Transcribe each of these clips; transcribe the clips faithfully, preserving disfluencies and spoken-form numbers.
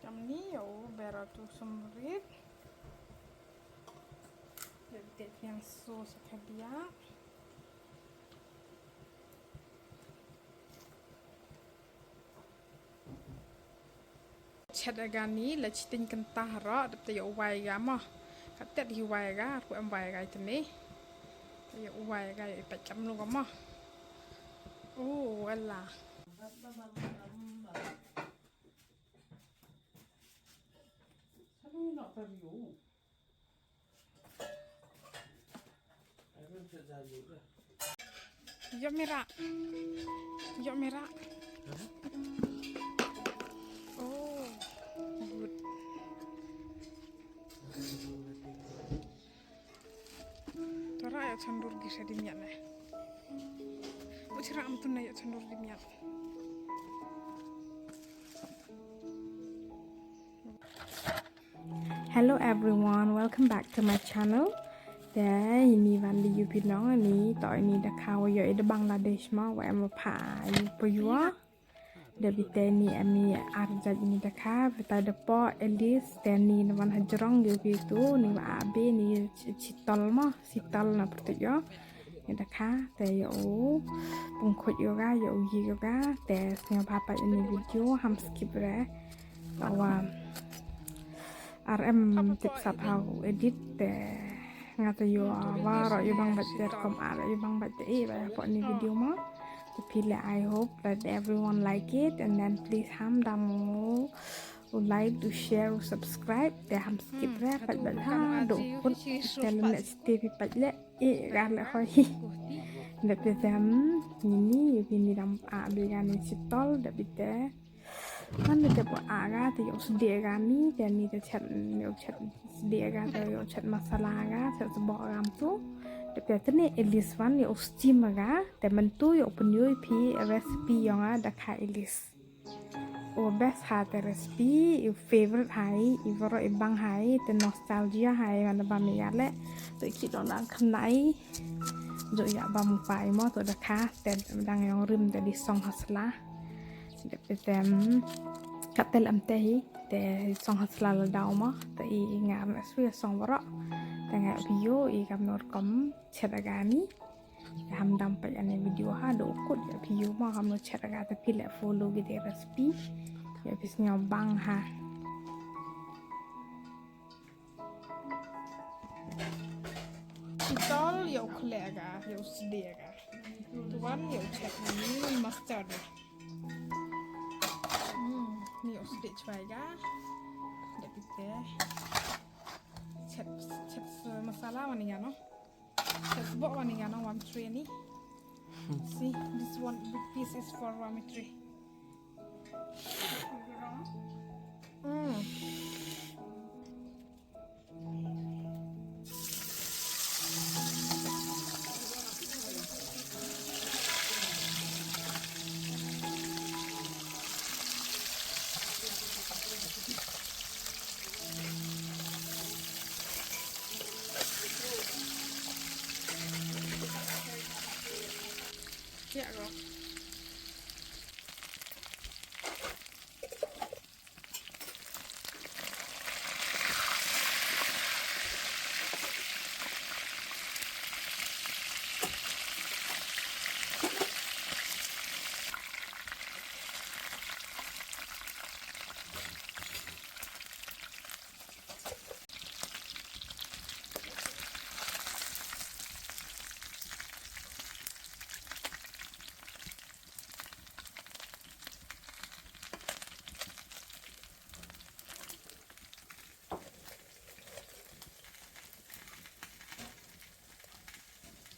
Ni yow bera tu sumrit. Dep dep yang so sa khadiak. Chet aga ni la chitin kentah ro, dep te yow wai ga mo. Katet hi wai ga, ar ku em wai ga itene. Te yow wai ga, yow ipat kam lu ga mo. Oh, ala. Yow mira. Yow mira. Oh, good. Tora yow chandur gi sa di miat ne. Uchira am tun na yow chandur di miat. Hello everyone, welcome back to my channel. Te ini wan di U P nong ni, to ini da kha wa yoh i da Bangladesh ma, wa em wa pha yu pa yu. Da bite ni em ni arjat ini da kha, bita da po Elis, te ni na wan hajrong U P tu, ni wa abe ni chi-, chitol ma, sitol na pertu yo. Yow da kha, te yow pungkhut yow ga, yow yi yow ga, te sñiaw bha pat ini video, ham skip re. Wa ar em tip sap haw edit, te nga te yow wa ro yow bang bat te kom ar yow bang bat te i wa po ini video mo. Te phi le, I hope that everyone like it, and then please ham dam mo u like, u share, u subscribe, te ham skip re pat bat ha, do put te le ne chite phi pat le. I ga le hoi. Dep te tem, ni ni, yow ni dam a bi ga ni chitol, dep te. Man dep a ga, te yow sdi ga ni, te ni te chet, yow chet sdi ga, te yow chet masala ga, chet sbo ga tu. Dep te tene Elis wan, yow steam ga, te man tu yow pynyoo phi recipe yong a da kha Elis. O best ha te recipe, i favorite ha i, i waroh i bang ha i, te nostalgia ha i, wan da bam i ya le. To i ki don dang khnai. Jo ya bam pa i mo, to da kha, te dang yong rim te di song hasla. Dep te tem, kat te lam te hi, te song hasla la daw mo, te i ngar na swi song waroh. Te nga video, i kam nor kom, chet aga ni. Ham dam pat ane video ha, do kut ya phi yow ma, ham no chet aga te phi le follow ki de recipe. Ya phi sñiaw bang ha. Chitol yow khle aga, yow sdi aga. Tuan yow chet ni mustard. Hmm, ni yow sdi chwa aga. Dep te. Chet, chet masala wa ni ya no. Let's bok wa ni ya no, wa mi try ni. See, this one, big piece is for wa mi try. Mm. Ya, ko.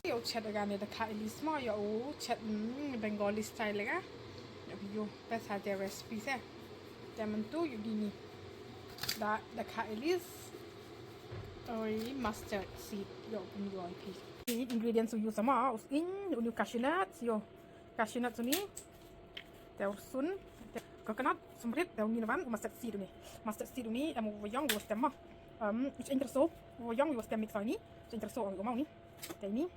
Yow chet aga ni da kha Elis mo, yow chet, mm, Bengali style ga. Yow yoh phi sa te recipe se. Te man tu yow di ni. Da, da kha Elis. Oi, mustard seed, yow phi yoh phi. Ingredients u use mo, u ing, u cashew nuts, yow. Cashew nuts u ni. Te u sun, te coconut, sumrit, te u ni na wan, u mustard seed u ni. Mustard seed u ni, em u yong u stem mo. Um, u interso, u yong u stem mix u ni. U interso u ma u ni. Te ni,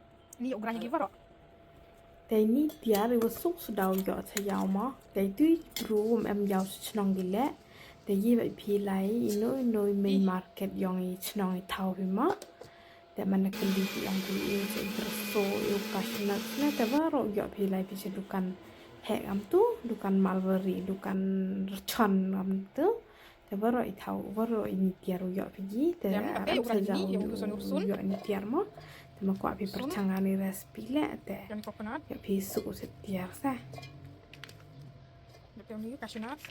ni u grani gi waroh. Te ni tiar i wa suk sdang yoh cha yaw mo. Te tu rum em yaw cha chnong gi le. Te ye ba phi lai ino ino i main market yong i chnong i thaw phi ma. Te man na kali phi yong phi i, i treso, i cashew nuts ne, te baroh yoh phi lai phi cha dukan heh kam tu, dukan Mulberry, dukan Rchon kam tu. Te baroh i thaw, baroh i ni tiar u yoh phi ji, te arap sa jang u yoh ni tiar mo. Te ma kwah phi pyrchang ani recipe le, te yoh phi su se tiar sa. Dep te ni cashew nuts.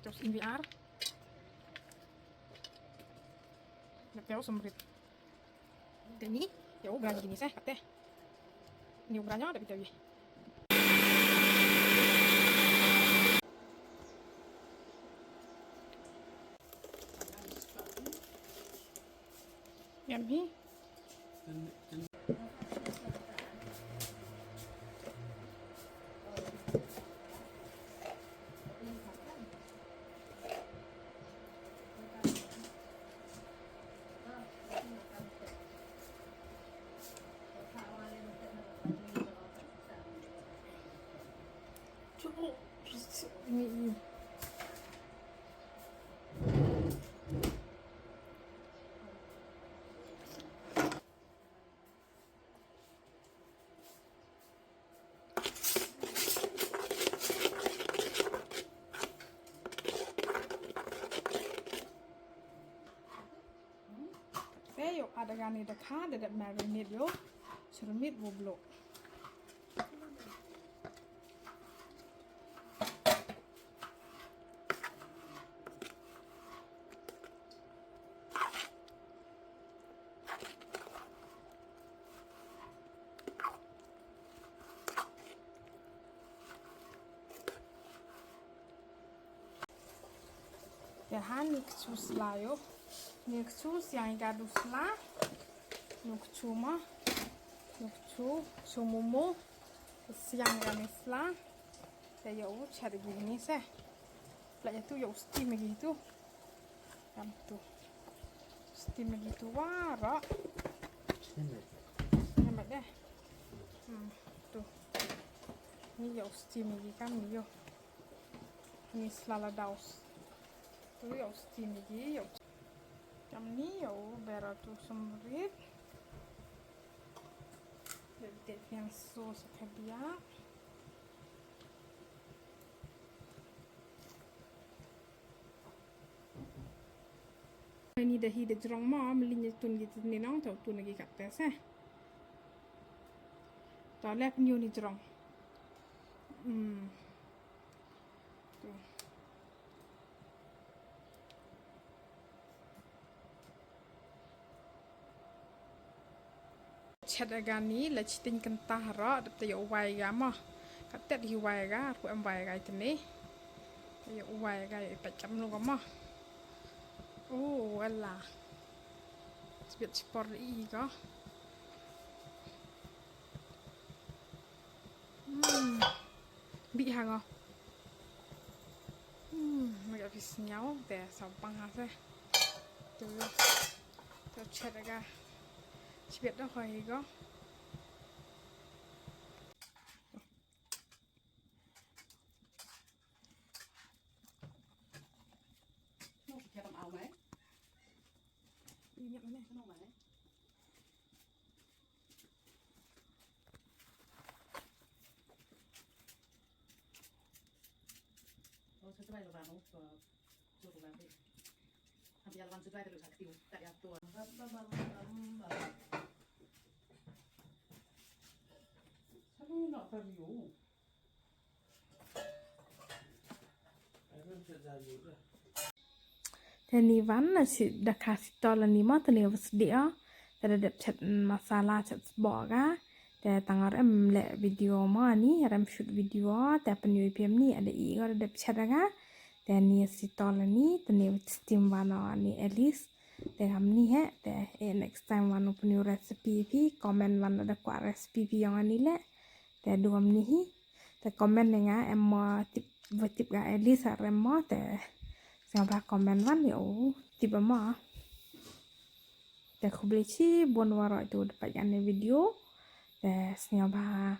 Terus in V R. Dep te u sumrit. Te ni, te u branya ni se, kate. Ni u branya, dep te u ye. Yummy. Te yow add ya kani dakha, da dep marinate yow. Syrmit wow bloh. Te ha ni kchu sla yow. Ni kchu siang i ka du sla. Ni kchu ma. Ni kchu, kchu momo. Siang i ka ni sla. Te yow chat gi ni se. Pla ya tu yow steam gi tu. Kam tu. Steam gi tu waroh. Steam de. Hmm, tu. Ni yow steam gi kam ni yow. Ni sla la daus. Tu yow steam gi yow. Kam ni yow bera tu sumrit. Dep dep yang so sa kabia. Ni da hi da jrong ma, mlin ni tun ki tun ni nong, tau tun ki kat te se. Tau lep ni ni jrong. Hmm. Tu. Chet ya kani, la chitin kynta roh, dep te yow wai ya mo. Katet hi wai ya, ru em wai ya itene. Te yow wai ya, i pet kam nu ka mo. Oh, wala. Sbet chipor i ko. Hmm. Bih ha ngo. Hmm, ma ka pis nyau, te sa pang ha se. Tu. Tu chet ya ka. Sbet da hoi ko. Te ni wan na si dakha sitol ani mo, te ni wa sdi o. Te da dep chet masala, chet sboh ka. Te tang ar em leh video mo ani, ar em shoot video, te pynyoo i phi em ni, ada i ko da dep chet ka. Te ni sitol ani, te ni wa steam wan o ani Alice. Te kam ni he, te, eh, next time wan u pynyoo recipe phi, comment wan da kwah recipe phi yong ani le. Te du kam ni hi. Te comment ne nga em mo tip, wa tip ka Alice ar em mo, te sngewbha comment wan yow tip em mo. Te khublei chibun waroh itu da pait kani video. Te sngewbha